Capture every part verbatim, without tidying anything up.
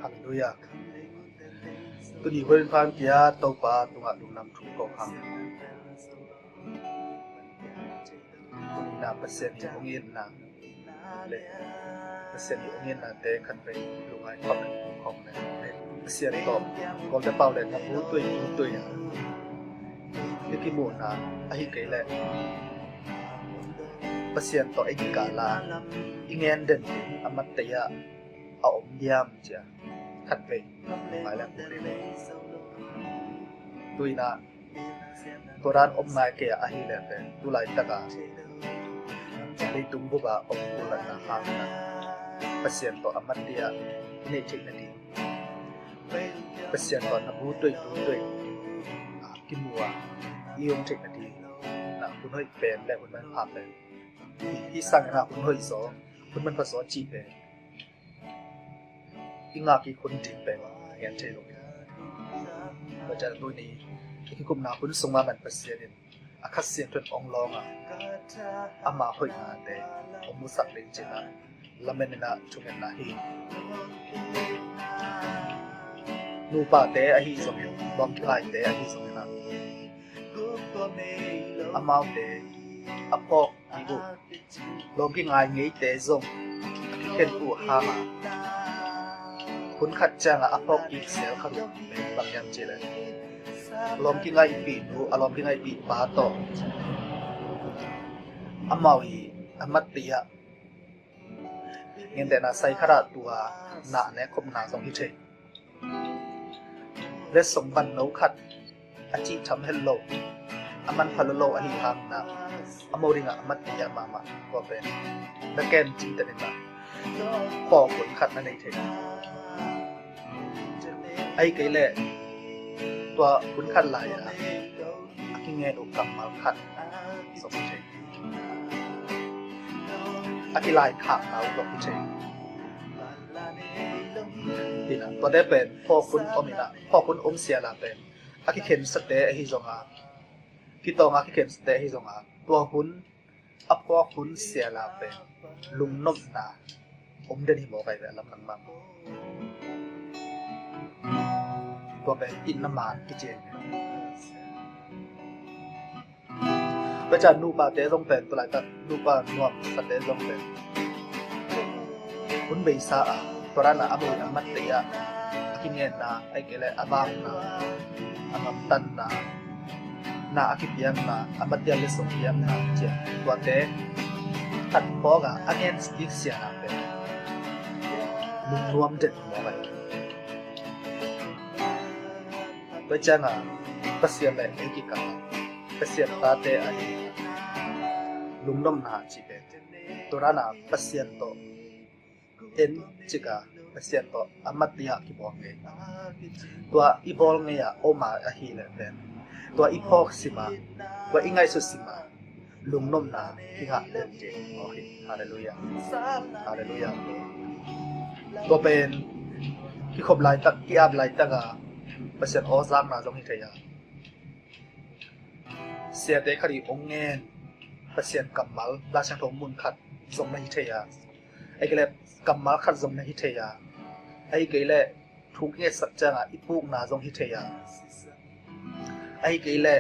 Halleluiah. Tuni hun phan kia Topa tungah lungdam thu kong hang. Tuni na Pasian i hong itna le Pasian i hong itnate khat vei lungngai khawm le khawm le Pasian tawh Kawlte pau le na bu tui bu tui a i kimuhna ahi kei leh Pasian tawh i kikala i ngen den ding a mattei ah a om diam cia khat vei lungngai le khawm le tuina Tua dan om nai kei a ahi leh pen tu laitak a leitung bup a om kulhna hangin Pasian tawh a mattei ah i neih theih nading Pasian tawh na bu tui bu tui a kimu a i om theih nading na hun hoih pen le hun manpha pen hi sangin a hun hoih zaw hun manpha zaw cih pen i ngak i hun ding pen ngen thei lo. Tua ciang tuni i kikupna hun sungah man Pasian in a Kha Siangtho in ong lawng a ama hoihnate ong musak ding cih a lamen in a thungetna hi. Nupate ahi zongin lawm kingaite ahi zongin a amaute a phawk kik uh lawm kingai ngeite zong a kikhen uh hang a hun khat ciangah a phawk kik sel khat uh bang hiam cih leh lawm kingaihpih nu a lawm kingaihpih pa tawh amau i a mattei ah gentehna sai khat ah tua na a nek khopna zong hi thei. Letsong van no khat a cih tham het lo a manpha lo lo ahi hangin a mo dingah a mattei ah mahmah tua pen na kem cingten in a phawk hun khat na nei thei. Ahi kei leh tua hun khat lai a a kingen uh kammal khat zong hi thei. A kilai khakna uh zong hi thei. Ina tuate pen phawk hun om ina phawk hun om siala pen a kikhensate ahi zonga kitawnga kikhensate ahi zonga tua hun a phawk hun siala pen lungnopna om den hi mawk ai ve a lamdang mahmah. Tua pen itna man kician ve. Tua ciang nupate zong pen tua laitak nupa nuamsate zong pen hun beisa a tua dan a a mo in a mattei ah a kingenna ahi kei leh a vakna a ngamtanna na a kipiakna a mattei ah letsong piakna ciang tuate khat phawk a a ngen kik siana pen lungnuam den mawk ai. Tua ciangah Pasian le ei kikal Pasian tate ahi lungnopna cih pen tua dan a Pasian tawh en cika Pasian tawh a mattei ah kibawl ngei. Tua i bawl ngei a om a ahi leh pen tua i phawk sima tua i ngaihsut sima lungnopna kingah den ding aw hi. Halleluiah. Halleluiah. Tua pen kikhop laitak ki-ap laitak a Pasian aw zakna zong hi thei a siate khat i ong ngen Pasian kammal Lai Siangtho mun khat zong na hi thei a ahi kei leh kammal khat zong na hi thei a ahi kei leh thu kingetsak ciangah i pukna zong hi thei a ahi kei leh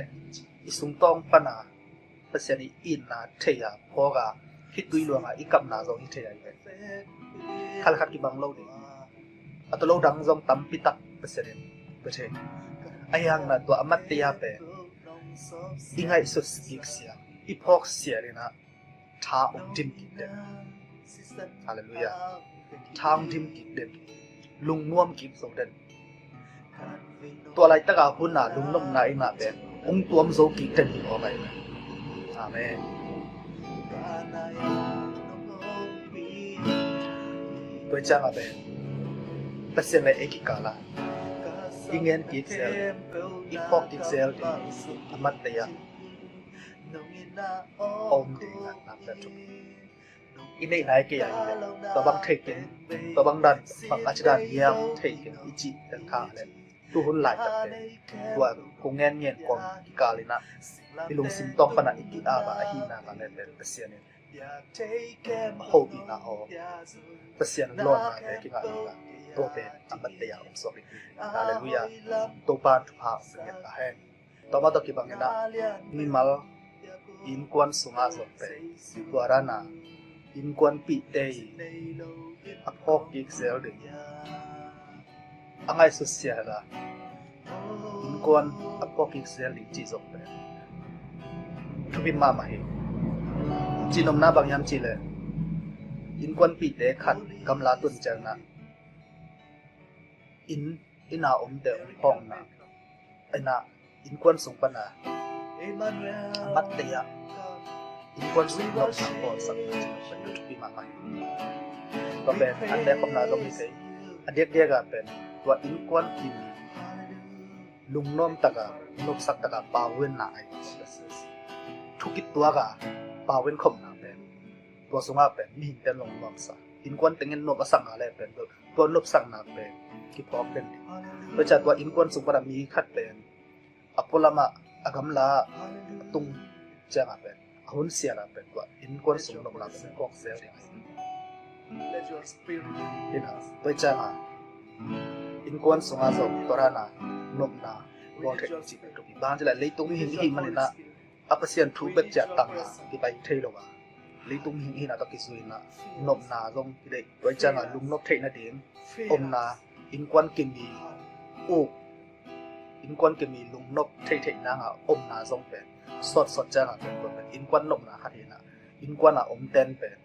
i sungtawng pana Pasian i itna thei a phawk a khitui luanga i kapna zong hi thei a i ve. Khat le khat kibang lo ding a tawlo dang zong tampi tak Pasian in pe thei. Ahi hangin a tua a mattei a pen i ngaihsut kik sial i phawk sial in a tha ong dim kik den. Halleluiah. Tha ong dim kik den. Lungnuam kik zo den. Tua laitak a hun a lungnopna i ngah pen ong tuam zo kik den hi aw mai. Amen. Tua ciang a pen Pasian le ei kikal a i ngen kik zel i phawk kik zel ding a mattei ah a om ding a nak le thuk. I neih nai kei a hi le tua bang thei keng tua bang dan bang a ci dan hiam thei keng i cih pen kha le tu hun laitak pen tua kong ngen ngen kong kikal in ah i lungsim tawk pan ah i ki-ap a ahihna ka le pen Pasian in a hopihna aw Pasian lawnna le kingah ding a Tua pen a matte a om suak ding hi. Halleluiah. Topa in thupha hong pia ta hen. Tua mah tawh kibang in ah mimal innkuan sungah zong pen tua dan a innkuanpihte in a phawk kik zel ding a ngaihsut sia la, innkuan a phawk kik zel ding cih zong pen thupi mahmah hi. Cihnopna bang hiam cih leh innkuanpihte khat gamla tun ciangin ah inn, inn a omte hong phawkna, inn a, innkuan sung pan a a matte ah innkuan sung nopna bawlsakna cih pen thupi mahmah hi. Tua pen an le khopna zong hi thei. A diakdiak ah pen tua innkuan kim lungnoptak a, nopsak tak a pauvenna ahi. Thukituak a pauven khopna pen tua sungah pen mihingte in hong nuamsa. Innkuan teng in nop a sakna le pen tua nopsakna pen kiphawk den ding. Tua ciang tua innkuan sung pan a mi khat pen a pualam ah, a gamla ah a tung ciangin pen, a hun sial ah pen tua innkuan sung nopna pen phawk zel ding. Ina, tua ciangin innkuan sungah zong tua dan a nopna bawl thei cih pen thupi. Bang hang cih leh leitung mihing i hih manin ah a Pasian thu bek ciah tangin kipai thei lo a, leitung mihing i hihna tawh kizui in ah nopna zong kideih. Tua ciangin lungnop theih nading omna, innkuan kim i uk, innkuan kim i lungnop theihtheih nang a omna zong pen sawtsawt ciangin pen tua pen innkuan nopna khat hi in ah, innkuan a omte in pen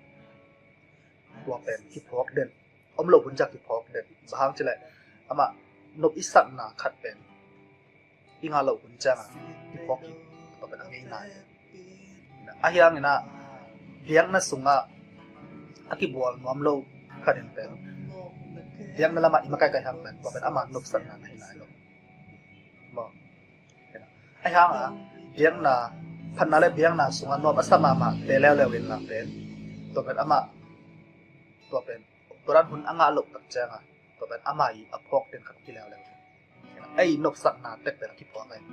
tua pen kiphawk den. Om loh hun ciang kiphawk den. Bang hang cih leh amah nop i sakna khat pen i ngah loh hun ciangin kiphawk hi. Tua pen a ngei nai. Ahi hangin ah biakna sungah a kibual nuam lo khat in pen biakna lamah i makaih kai hang pen tua pen ama nopsakna na hi nai lo. Maw. Ahi hangin ah biakna, phatna le biakna sungah nuam a sa mahmahte leuleu in ah pen tua pen amah tua pen tua dan hun a ngah loh tak ciangin tua pen ama i a phawk den khat kileuleu. Ei nopsakna tektek a kiphawk ahi.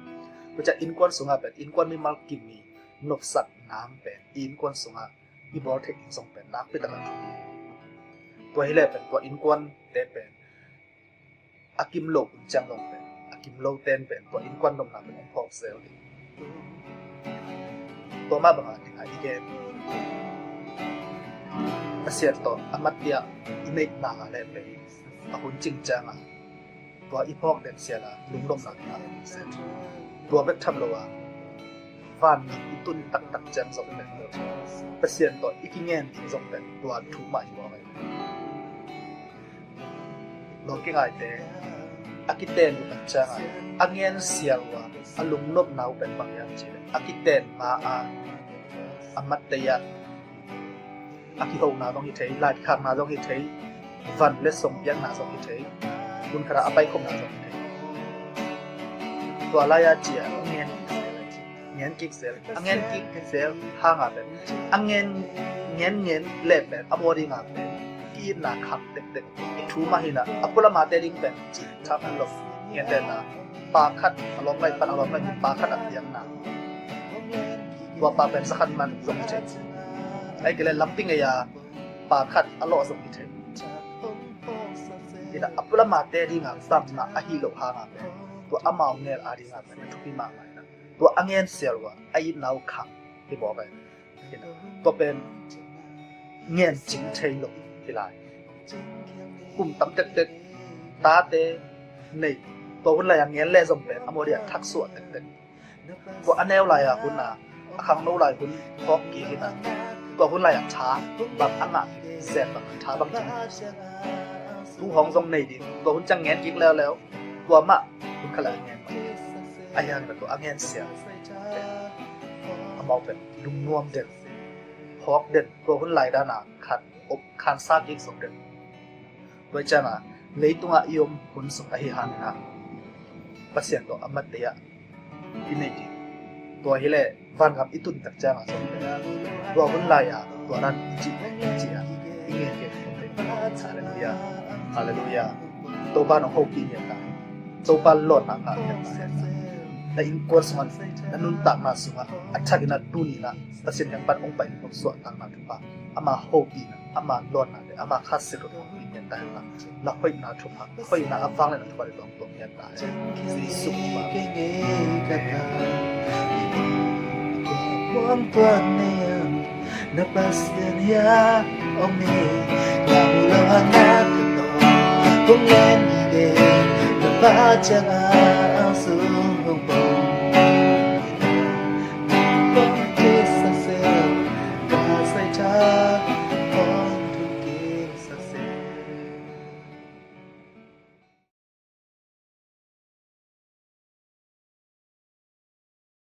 Tua ciang innkuan sungah pen innkuan mimal kim i nopsak nang pen i innkuan sungah i bawl theih ding zong pen nakpi tak a thupi. Tua hi leh pen tua innkuante pen a kim loh hun ciang zong pen a kim lote in pen tua innkuan nopna pen hong phawk zel ding. Tua mah bangin a ding a i gen Pasian tawh a matte ah i neihna le pen a hun cing ciangin tua i phawk den sial a lungnopna ding a om zel. Tua bek tham lo a vangam i tun taktak ciang zong pen Pasian tawh i kingen ding zong pen tua thu mah hi mawk ahi. Lawm kingaite a kiten uh tak ciangin a ngen sial uh a a lungnopna uh pen bang hiam cih leh a kiten ma a a matte ah a kihona zong hi thei, lai kikhakna zong hi thei, van le song piakna zong hi thei, hun khat ah a paikhopna zong hi thei. Tua lai-a ciah a ngen ngen kik zel, a ngen kik zel hang a pen a ngen ngen ngen le pen a bawl ding a pen ki-itna khak tektek. Thu mah hi in ah a pualam a te ding pen cih tham lo. Ngen le na pa khat a lawm lai pan a lawm lai pa khat a piakna, tua pa pen za khat man zong hi thei. Ahih kei leh lampi ngei a pa khat a lawh zong hi thei. Ina a pualam a te ding a bangmah ahi loh hang a pen tua amau nel a ding a pen a thupi mahmah in ah tua a ngen sial uh a a itna uh khak hi mawk ahi. Ina tua pen ngen cing thei lo hi lai. Kum tam tektek tate nei, tua hun lai a ngen le zong pen a mawk ding a thaksuah tektek. Tua a neu lai a hun a, a khangno lai hun phawk kik in ah tua hun lai a tha bang a ngah kik, zek bang tha bang kik. Tu hong zong nei ding, tua hun ciang ngen kik leuleu. Tua mah hun khat lai a ngen mah. Ahi hangin tua a ngen sial amau pen lungnuam den, phawk den, tua hun lai dan a khat op khansa kik zong den. Tua ciangin leitungah i om hun sung ahi hangin ah Pasian tawh a matte ah i neih ding. Tua hi leh vangam i tun tak ciangin zong tua hun lai a tua dan i cih i cih a i ngen kik. Halleluiah. Halleluiah. Topa nong hopih ni a ta. Topa lawnna ngah ni a ta. Na innkuan sungah, na nuntakna sungah a thakin a tuni-in ah Pasian heng pan hong pai nong suahtakna thupha, ama hopihna, ama lawnna le ama khasia tawh hong pi Ngen ta hen la, na hoihna thupha, na hoihna a vanglian a thupha ding tuamtuam ngen ta hen. Jesu min. Kei ngei ka ta, i muang tuan nei ang, na Pasian hiah om hi. Ka mu lo hang a ka tawh kong ngen gige, na Pa ciangah